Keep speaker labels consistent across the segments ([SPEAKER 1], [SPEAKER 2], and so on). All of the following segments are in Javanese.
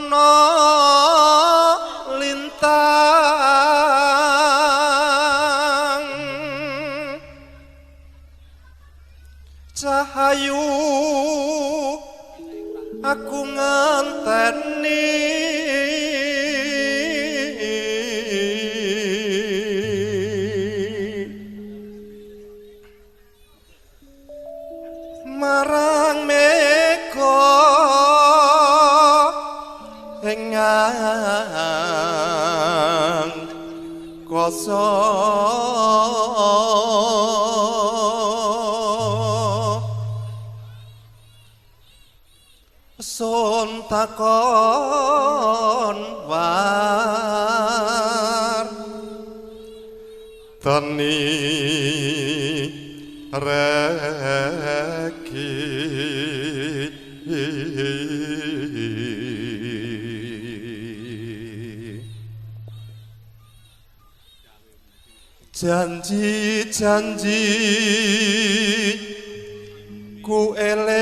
[SPEAKER 1] Ana lintang cahayu aku ngenteni marang mega engang kosong sun takon war tani reki janji-janji ku eling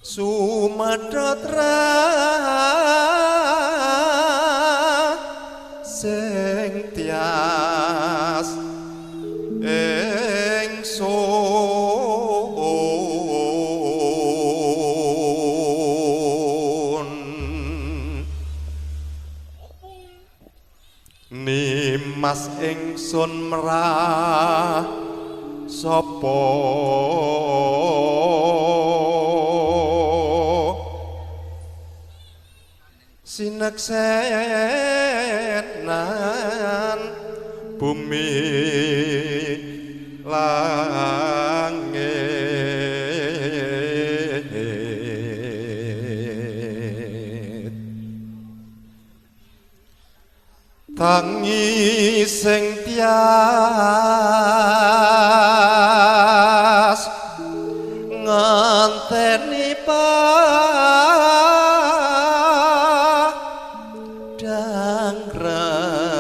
[SPEAKER 1] sumadhat sing tias ingsun nimas ingsun merah sapa sineksenan bumi langit tangi sing tias ngenteni padang rembulan.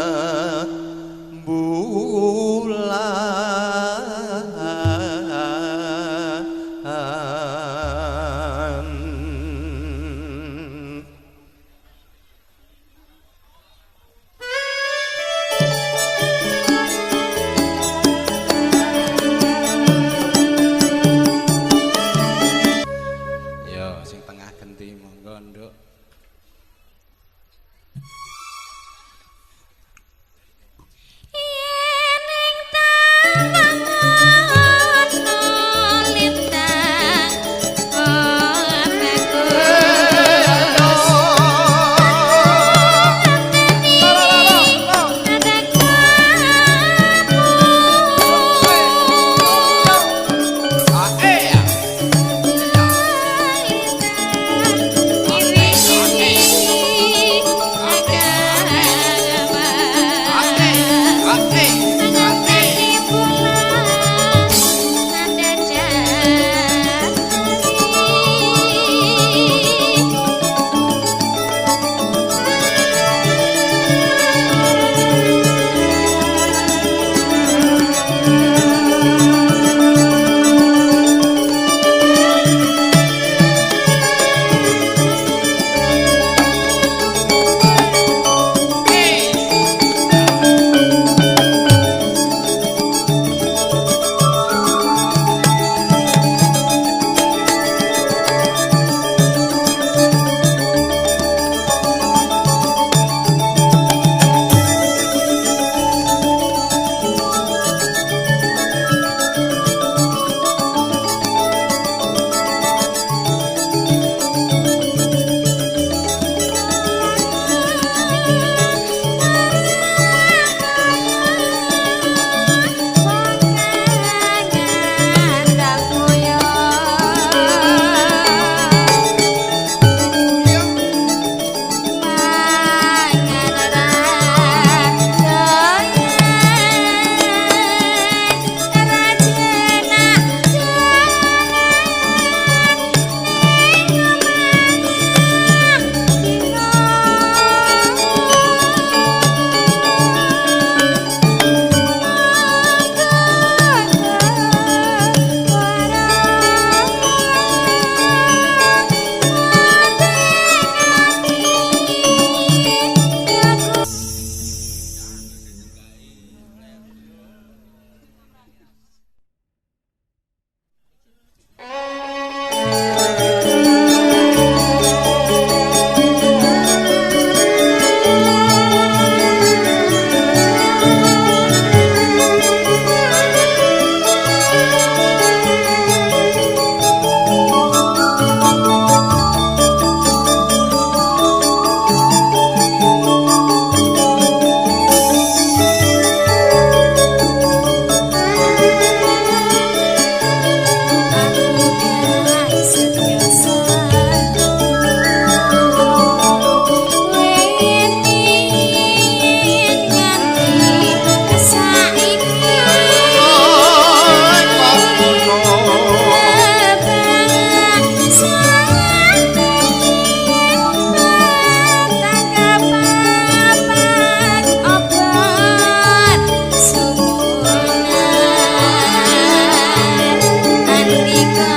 [SPEAKER 2] Andika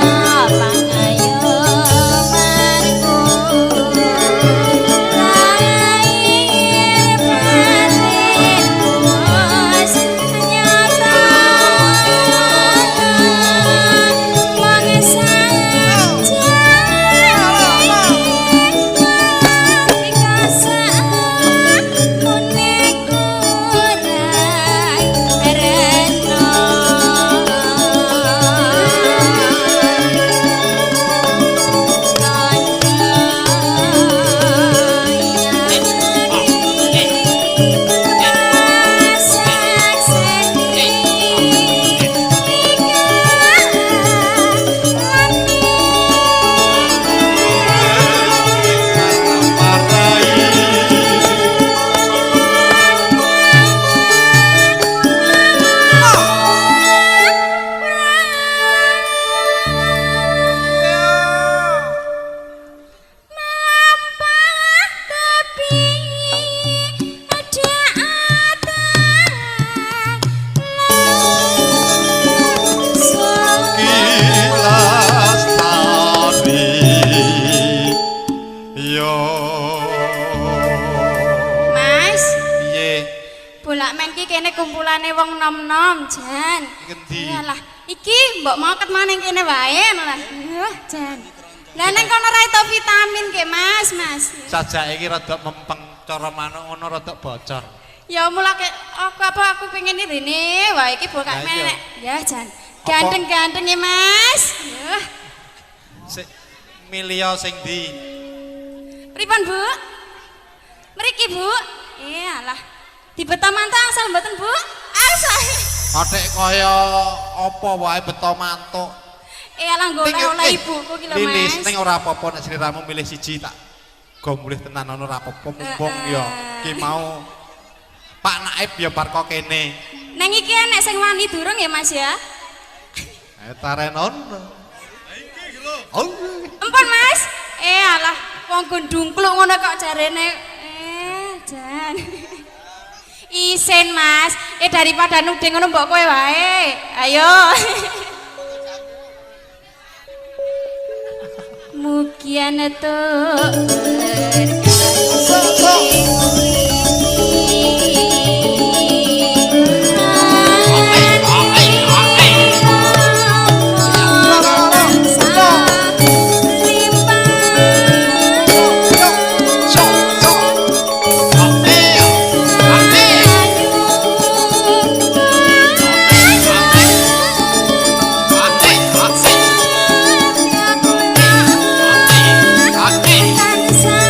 [SPEAKER 2] pangayomanku lahir batinku wis nyata mangsa
[SPEAKER 1] Kilas tari yo.
[SPEAKER 2] Mas,
[SPEAKER 1] Piye?
[SPEAKER 2] Bolak men ki kene kumpulane wong nom-nom, jan.
[SPEAKER 1] Ngendi?
[SPEAKER 2] Iyalah, iki mbok mau ket maning kene wae ngono lah. Wah, jan. Lah ning kono ra itu vitamin ke, Mas, Mas.
[SPEAKER 1] Sajake iki rada mempeng, cara manuk ngono rada bocor.
[SPEAKER 2] Ya mulake aku apa aku pengen rene, wae iki bolak
[SPEAKER 1] Lah iya.
[SPEAKER 2] men. Ya, jan. Ganteng-ganteng ya, Mas. Yuh.
[SPEAKER 1] Sik milio sing ndi?
[SPEAKER 2] Pripun, Bu? Mriki, Bu. Iyalah. Dibeto mantu asal mboten, Bu? Asal.
[SPEAKER 1] Atik kaya apa wae beto mantuk.
[SPEAKER 2] Iyalah golek oleh ibuku ki lho,
[SPEAKER 1] Lilis,
[SPEAKER 2] Mas.
[SPEAKER 1] ning ora apa-apa nek sliramu milih siji tak go mulih tenan ana ora apa-apa mumpung ya ki mau Pak Naib ya bar kok kene.
[SPEAKER 2] Neng iki enek sing wani durung ya, Mas ya?
[SPEAKER 1] Eh tarenon. Oh.
[SPEAKER 2] Empun, Mas. Eh alah, wong gundungkluk ngono kok jarene. Eh, jan. Isin, Mas. Eh daripada nuding ngono mbok kowe wae. Ayo. Mugian tuk tansah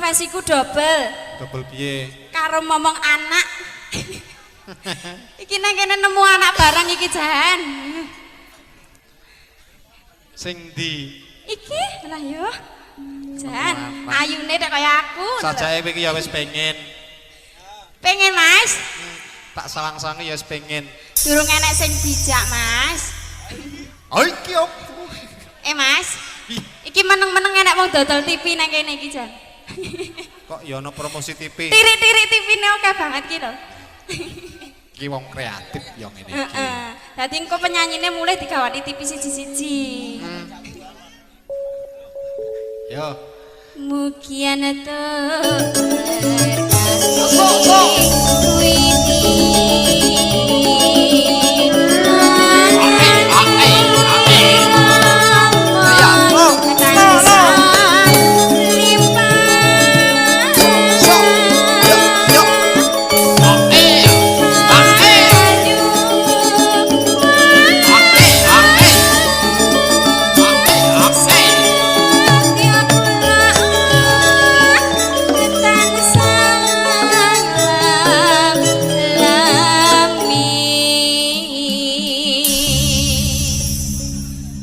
[SPEAKER 2] Profesiku double.
[SPEAKER 1] Double piye?
[SPEAKER 2] Karo momong anak. Iki nang kene nemu anak barang iki jan.
[SPEAKER 1] Sing ndi?
[SPEAKER 2] Iki lah yo. Jan, ayune tek kaya aku.
[SPEAKER 1] Sajake kowe iki ya wis pengen.
[SPEAKER 2] Pengen, Mas.
[SPEAKER 1] Tak sawang-sawangi ya wis pengen.
[SPEAKER 2] Durung enek sing dijak, Mas.
[SPEAKER 1] Oh iki opo?
[SPEAKER 2] Eh, Mas. Iki meneng-meneng enek wong dodol TV nang kene iki, Jan.
[SPEAKER 1] Kok ya ono promosi TV?
[SPEAKER 2] Tirik-tirik TV-ne oke banget ki lho.
[SPEAKER 1] Iki wong kreatif ya ngene iki.
[SPEAKER 2] Heeh. Dadi engko penyanyine mulai digawani TV siji-siji.
[SPEAKER 1] Yo.
[SPEAKER 2] Mugi ana to.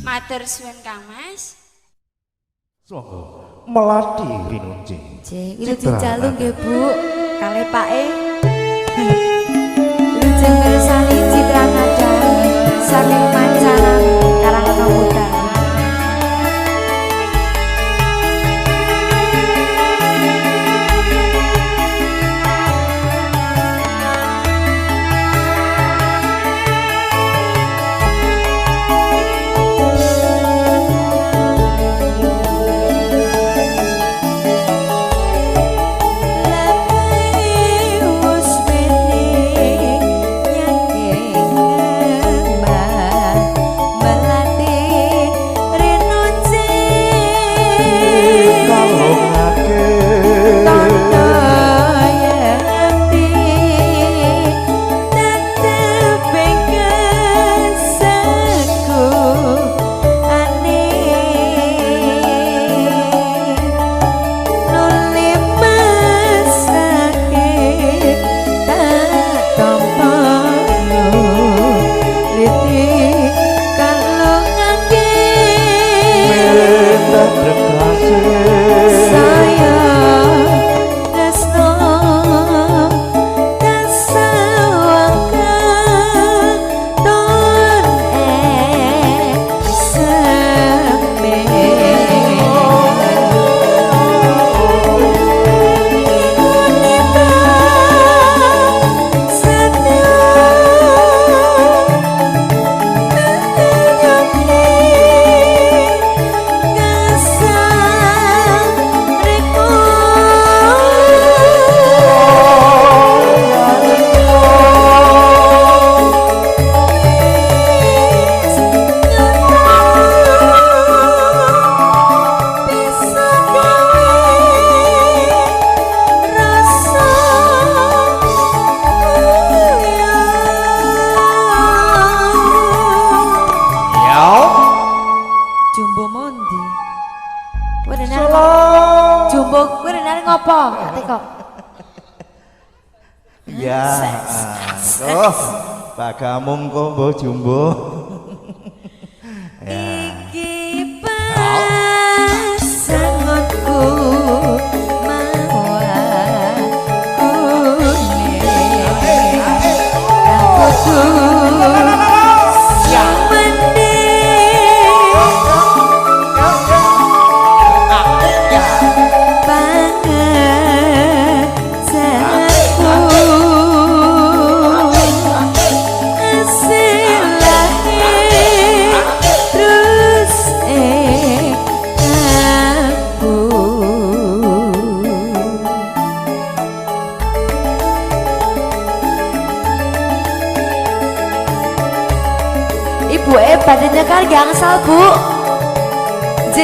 [SPEAKER 2] Matur suwun Kang Mas.
[SPEAKER 3] Songgo melati rinunjing.
[SPEAKER 4] Nggih, wilujeng jalu nggih Bu, kalih pake. Wilujeng mirsani Citra Nada saking Pancaran Karangkota.
[SPEAKER 3] Ya, oh, bagamu kombo jumbo.
[SPEAKER 4] Iki pasanganku Ibu badannya kan gangsal, Bu. J.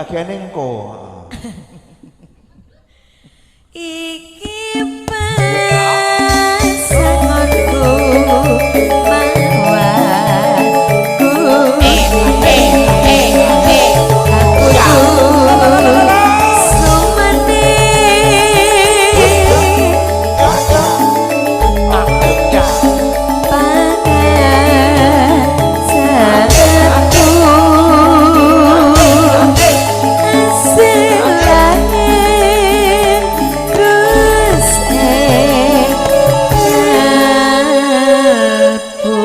[SPEAKER 3] Bagiane engko.
[SPEAKER 4] Iki pasanganku mawaku sumene pangajarku asilangin dus ing kalbu.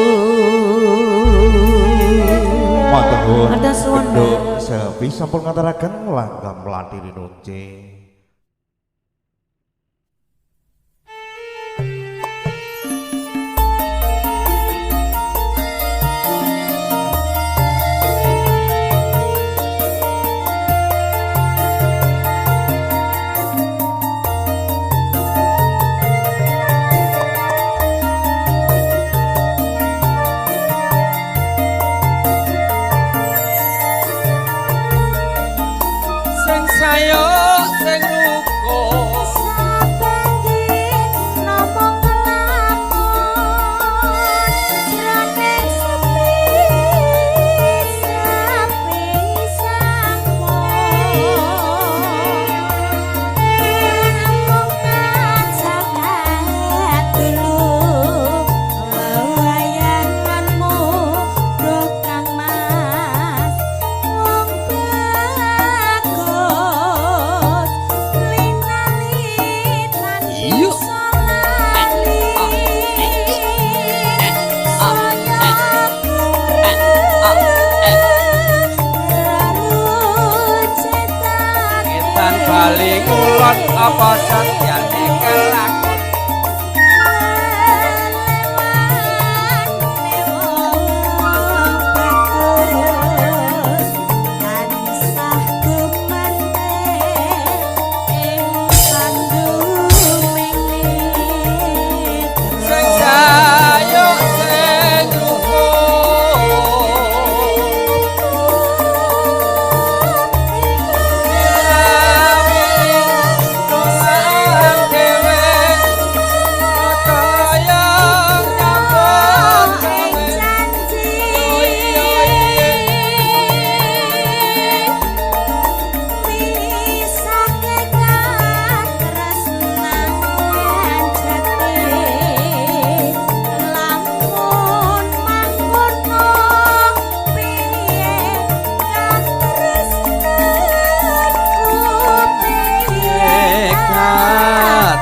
[SPEAKER 3] Matur nuwun.
[SPEAKER 4] Matur suwun,
[SPEAKER 3] Genduk Sepi sampun ngaturaken langgam Mlati Rinunce.
[SPEAKER 5] Sing sayuk sing luka
[SPEAKER 2] Saben namung kelakon jroning sepi sepi sampun namung tansah dulu wayanganmu duh Kang Mas wong bagus linali-lan bisa lali saya
[SPEAKER 5] Ngetan bali ngulon apa satyane kelakon sing sayuk sing luka Dolang dhewe kaya nyambut gawe.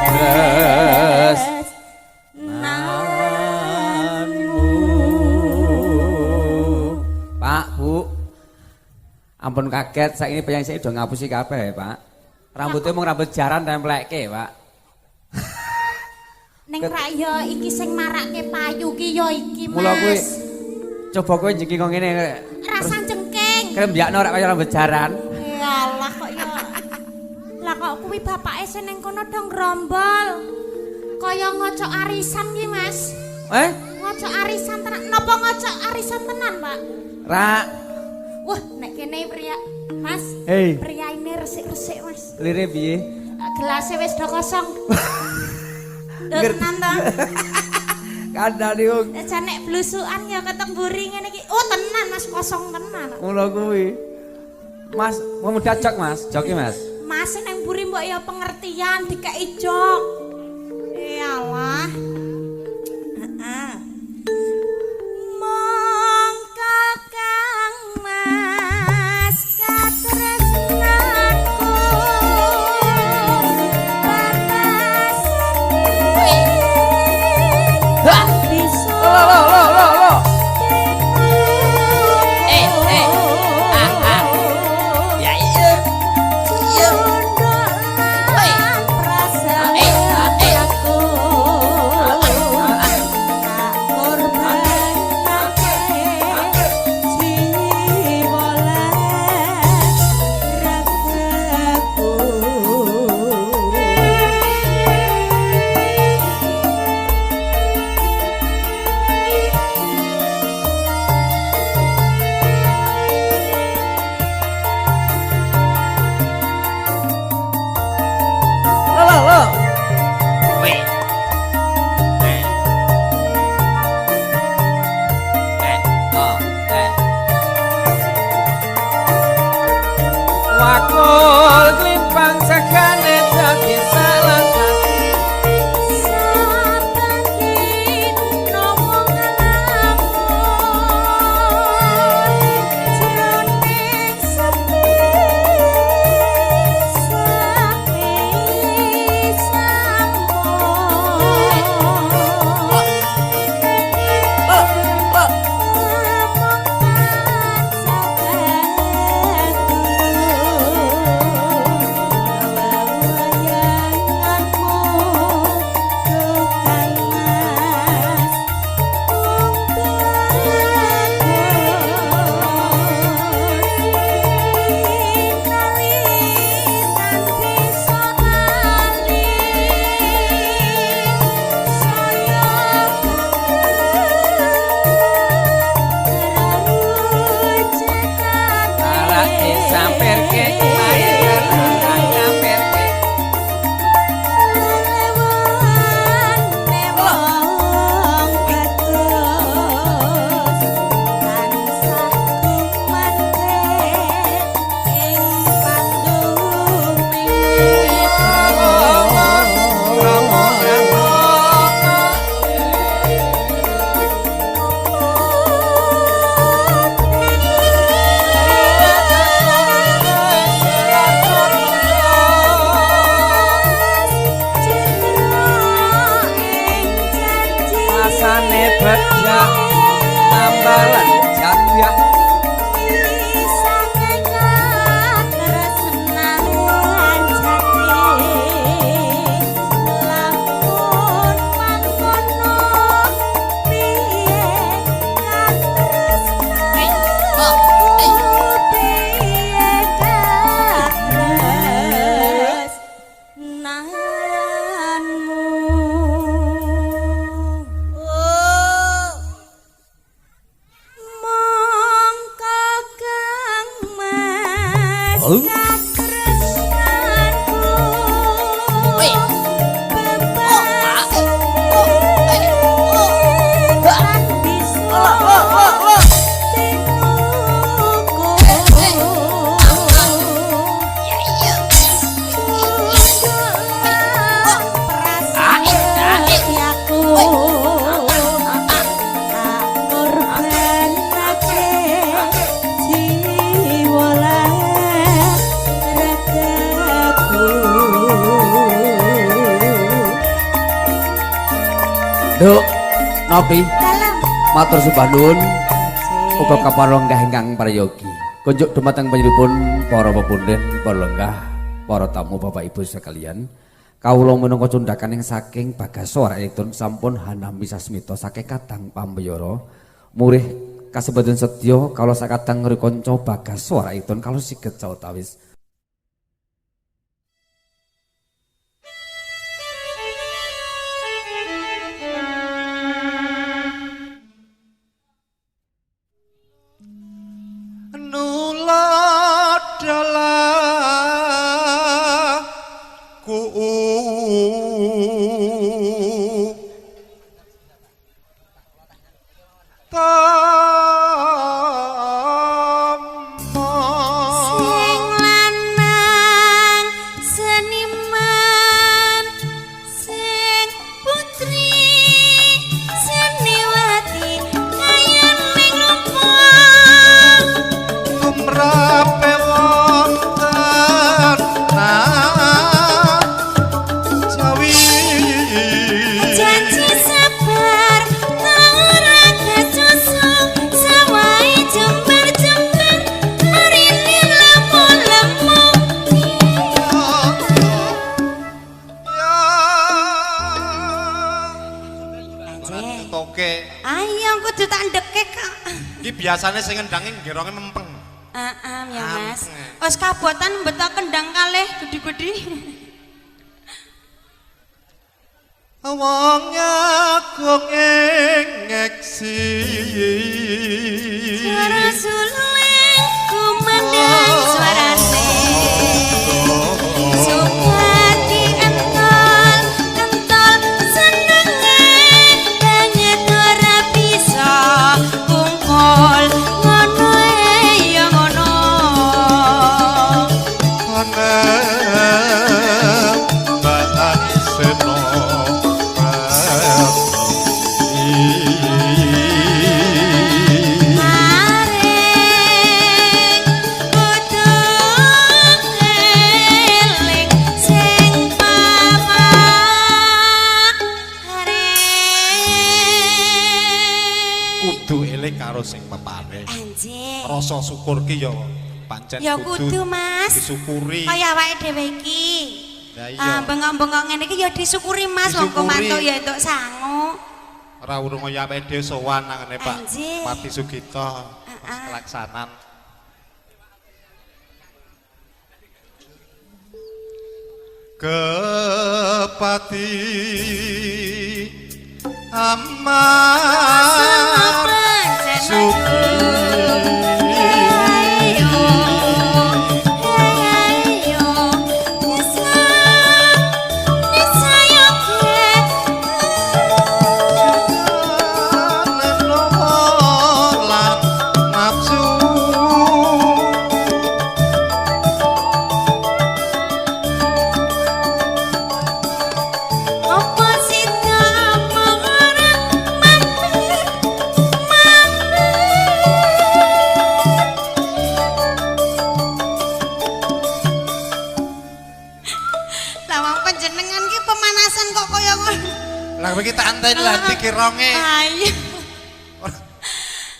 [SPEAKER 5] Katres Pak, Bu. Ampun kaget, saiki penyanyi saiki do ngapusi kabeh, Pak. Rambutnya mung rambut jaran templekke, Pak.
[SPEAKER 2] Ning rak ya iki sing marake payu ki ya iki
[SPEAKER 5] Mula kuwi
[SPEAKER 2] Mas.
[SPEAKER 5] coba kowe jengking kok ngene.
[SPEAKER 2] Rasa jengking.
[SPEAKER 5] Krembyakno rak kaya rambut jaran.
[SPEAKER 2] Ya Allah kok ya. Lah kok kuwi bapake sing ning kono dong grombol. Kaya ngocok arisan ki Mas.
[SPEAKER 5] Eh?
[SPEAKER 2] Ngocok arisan tenan. Napa ngocok arisan tenan, Pak?
[SPEAKER 5] Rak.
[SPEAKER 2] Wah, nek kene pria Mas.
[SPEAKER 5] Hei.
[SPEAKER 2] Priyaine resik-resik, Mas.
[SPEAKER 5] Lire piye?
[SPEAKER 2] Gelase wis do kosong. Lho tenan to.
[SPEAKER 5] Kandhane wong
[SPEAKER 2] Jan nek blusukan ya keteng mburi ngene iki. Oh, tenan Mas, kosong tenan.
[SPEAKER 5] mula kuwi. Mas, pemuda jok, Mas. Joki, Mas.
[SPEAKER 2] Mas nang mburi mbok ya pengertian dikeki jok. Iyalah. Heeh. Mongko Kang Mas katresnanku batas bisa
[SPEAKER 5] Lo lo lo lo lo.
[SPEAKER 2] Eh eh ah ah
[SPEAKER 5] Ya iya.
[SPEAKER 2] Iya.
[SPEAKER 5] Nopi
[SPEAKER 2] Dalem.
[SPEAKER 5] Matur sembah nuwun uga kaparlenggah ingkang prayogi. Kunjuk dumateng panjenenganipun para pepunden, para lenggah, para tamu Bapak Ibu sekalian. Kawula minangka cundhakan ing saking Bagaswara Elektron sampun hanami sasmita saking Kadang Pambeyara. Murih kasebatan sedya kawula sakadang ngrikanca Bagaswara Elektron kalau siget sawetawis.
[SPEAKER 1] Biasane sing ngendange nggeronge mempeng.
[SPEAKER 2] Heeh, ya Mas. Wis kabotan mbeto kendang kalih gedhi-gedhi.
[SPEAKER 1] Wong agung ing ngeksi.
[SPEAKER 2] Suara suling kumandang suarane. Sukati entol, entol senenge banget ora bisa kumpul ngono ya ngono.
[SPEAKER 1] Panembahan seno
[SPEAKER 2] Maring kudu eling sing papare.
[SPEAKER 1] Kudu eling karo sing pepare.
[SPEAKER 2] Anjir.
[SPEAKER 1] Rasa syukur ki ya pancen
[SPEAKER 2] Ya kudu, Mas.
[SPEAKER 1] Disyukuri.
[SPEAKER 2] Kaya awake dhewe iki.
[SPEAKER 1] Lah iya.
[SPEAKER 2] Ah, bengok-bengok ngene iki ya disyukuri Mas, wong
[SPEAKER 1] Disyukuri.
[SPEAKER 2] mantuk ya entuk sangu.
[SPEAKER 1] Ora urung kaya awake dhewe sowan nang ngene Pak.
[SPEAKER 2] Anjir.
[SPEAKER 1] Pati Sugito, Mas
[SPEAKER 2] Ah, ah.
[SPEAKER 1] Kelaksanan. Kepati amar suki. Nafsu
[SPEAKER 2] Apa sida apa ora mampir mampir. Lah wong panjenengan ki pemanasan kok kaya ngono.
[SPEAKER 1] Lah kowe iki tak anteni lah dikironge.
[SPEAKER 2] Ayo.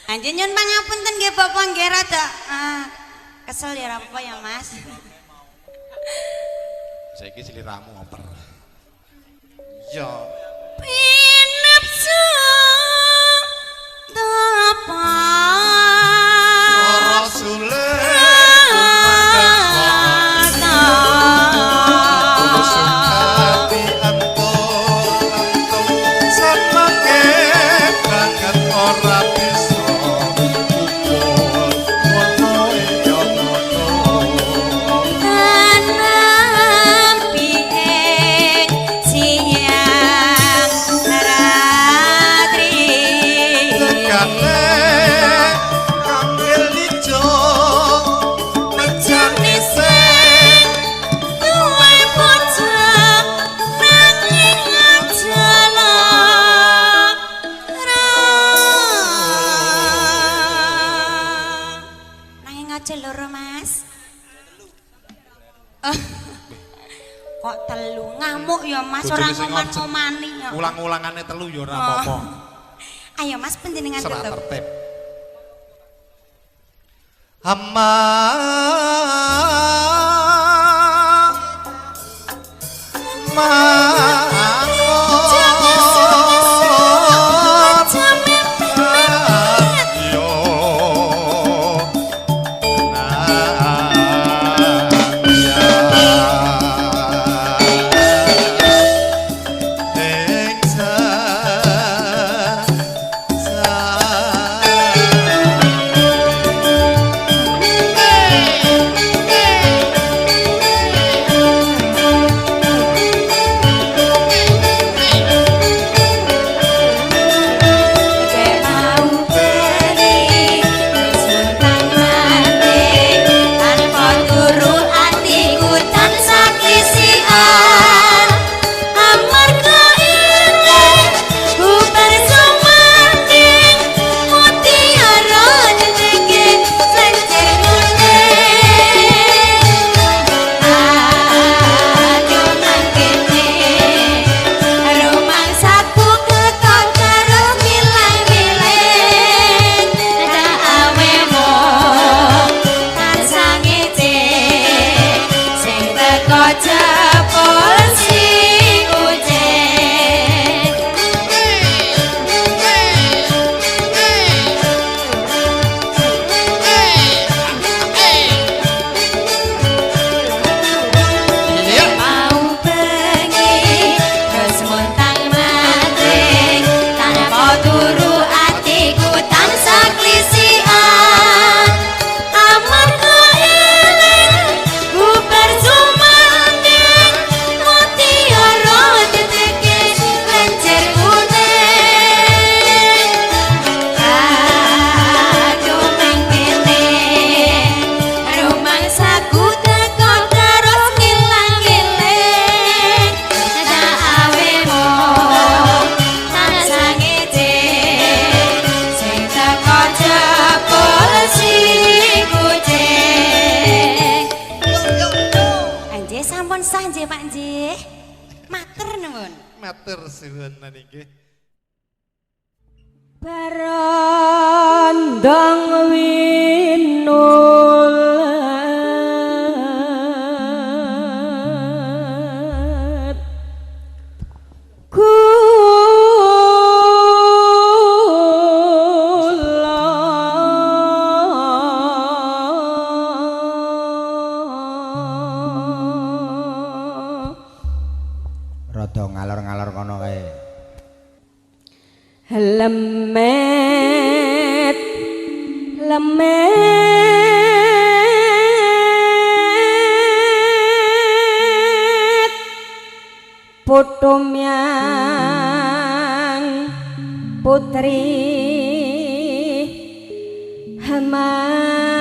[SPEAKER 2] Anjen nyun pangapunten nggih Bapak nggih rada kesel ya ora apa-apa ya Mas.
[SPEAKER 1] Saiki sliramu oper. Iya.
[SPEAKER 2] Pinapsu tapa
[SPEAKER 1] Ora sulit. Sukati entuk senenge banget ora bisa kumpul ngono ya ngono.
[SPEAKER 2] Tanam pieng siang ratri.
[SPEAKER 1] Tegane kambil ijo mejane sing
[SPEAKER 2] Duwe bocah nanging aja lara. Nanging aja loro Mas. Kok telu ngamuk ya Mas, ora
[SPEAKER 1] Bojone sing
[SPEAKER 2] ngoman-ngomani ya.
[SPEAKER 1] Ulang-ulangane telu ya ora apa-apa.
[SPEAKER 2] Ayo Mas panjenengan
[SPEAKER 1] Serat
[SPEAKER 2] tutup.
[SPEAKER 1] tertib. Amma Matur suwun nggih.
[SPEAKER 6] Barandang winulat kula
[SPEAKER 7] rada ngalor-ngalor kono kae.
[SPEAKER 6] Lemet lemet putumyang putri Hamandi.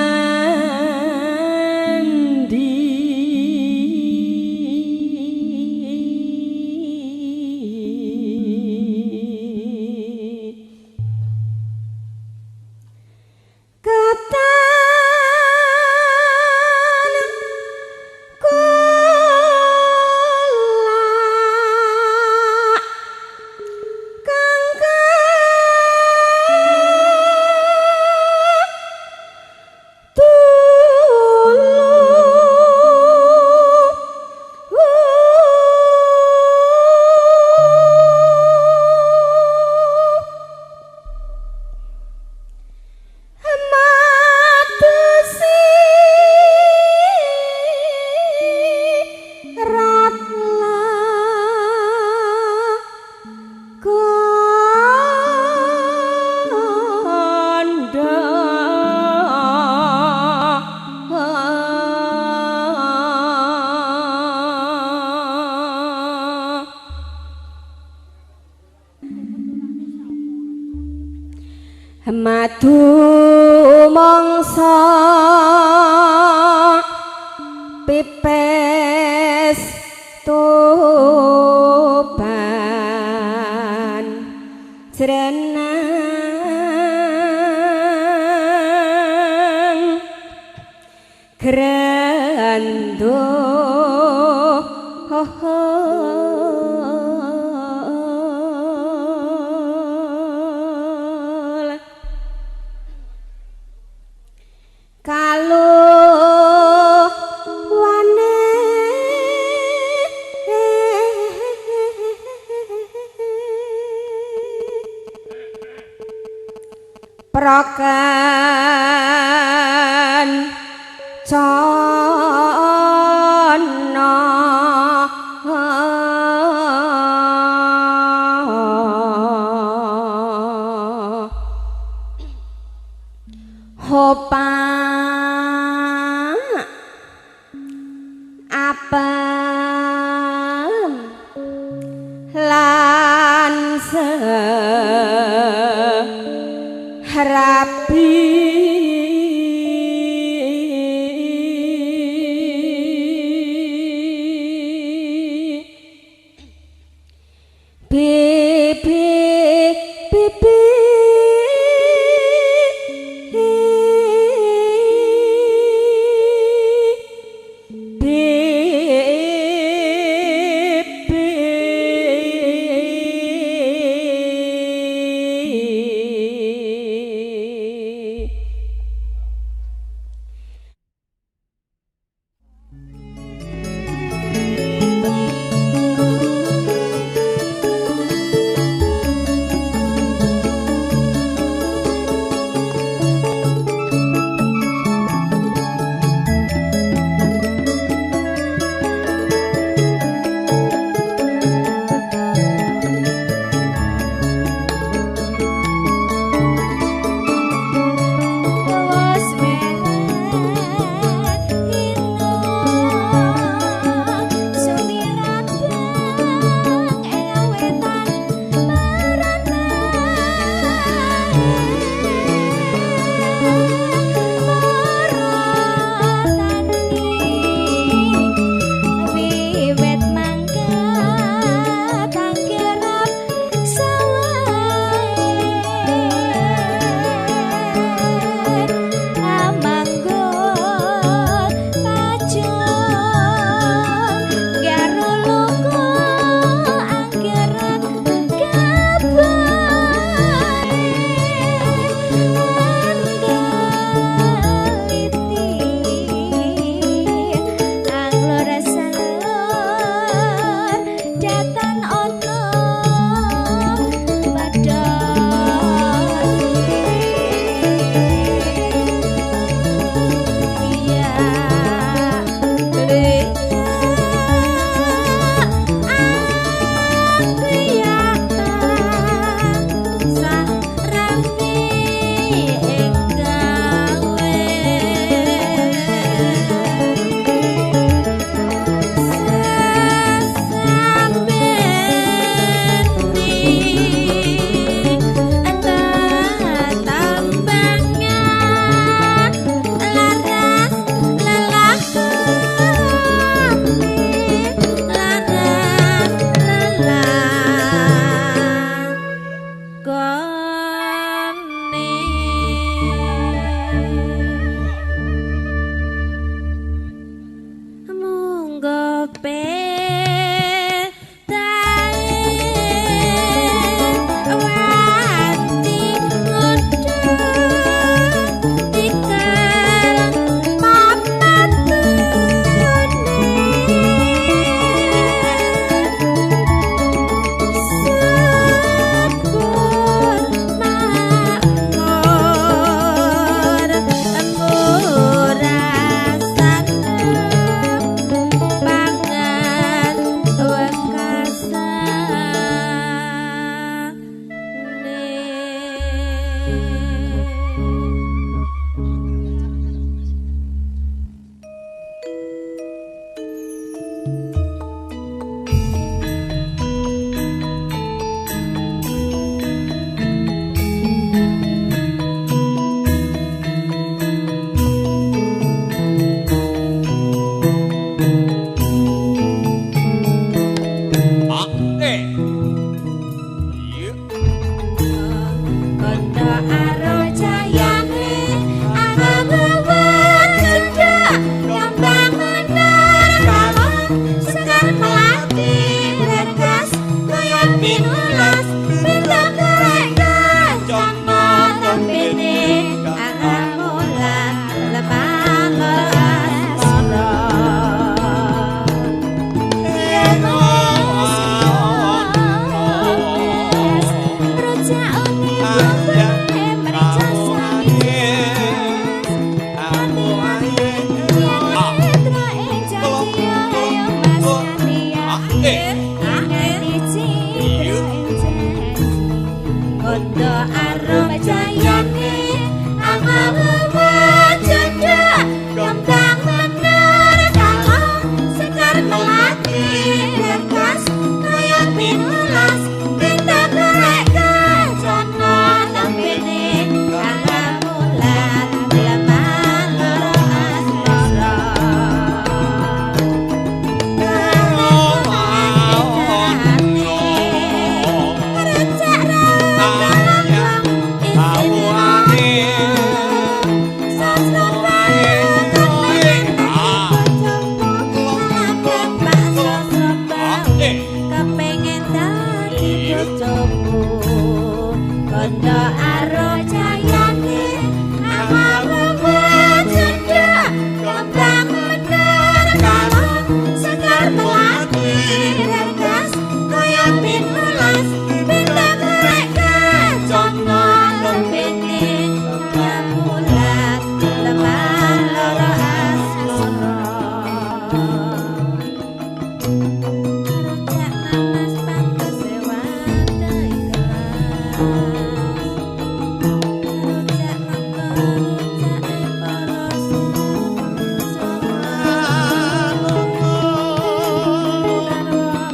[SPEAKER 6] Madu mangsa pipes toban jrenang grendo Prokan cana hopa apem lan serabi bibi bibi bibi.
[SPEAKER 2] Wes hino sumirat bang ewetan marani wiwit mangkat anggerap sawahe amanggut pacul garuluku anggerak kabar andaliti anglor selor datan ono Monggo petae wanti ngundang tikel papatune syukur makmur murah sanep pangan.
[SPEAKER 6] Kondo arum jayane angamu janda kembang bener kalau sekar melati berkas kaya pinulas bintang mereka jono lembene kalamulan lemah loro asmara. Kepengen dadi bojoku kondo aro jayane awamu janda kembang bener kalau sekar melati regas kaya pinulas bintang mereka jono lembene kamulat lemah loro asmara. Rujak mamas pantes wadah ikhlas. Rujak mongko rujake para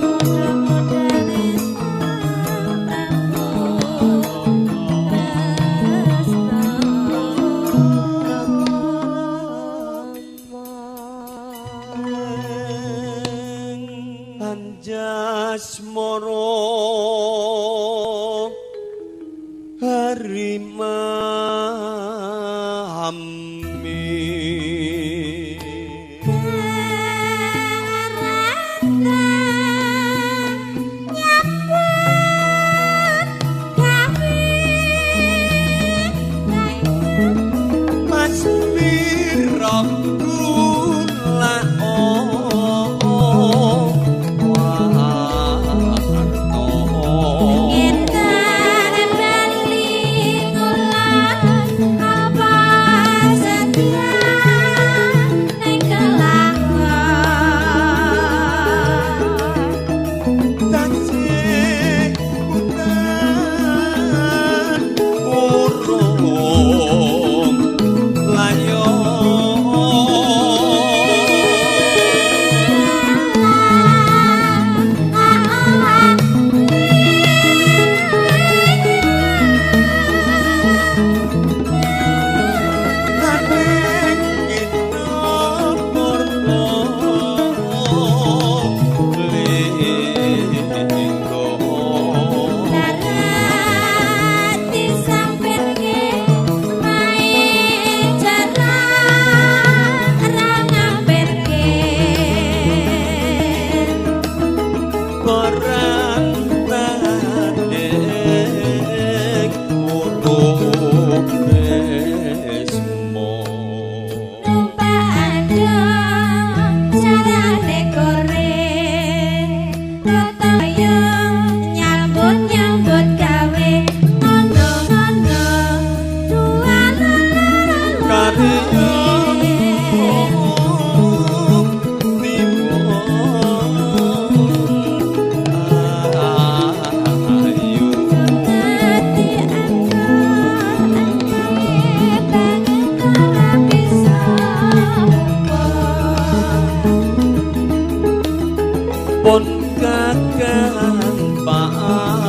[SPEAKER 6] muda-mudane Prabu Kresna.
[SPEAKER 8] Anjasmara harimami. Mas Wira kula warta.
[SPEAKER 6] Intan bali kula apa setia ning kelakon.
[SPEAKER 8] Tasih udan urung layon. Nanging kita purba linggo.
[SPEAKER 6] Larati sampirke mae jaran ra ngampirke.
[SPEAKER 8] Barang tandhek utuh Bisma.
[SPEAKER 6] Numpak andong carane kore Ketayong nyambut-nyambut gawe ngono-ngono dua loro.
[SPEAKER 8] Karya ayu.
[SPEAKER 6] Ati aku banget ora bisa
[SPEAKER 8] Pun kakang Pak.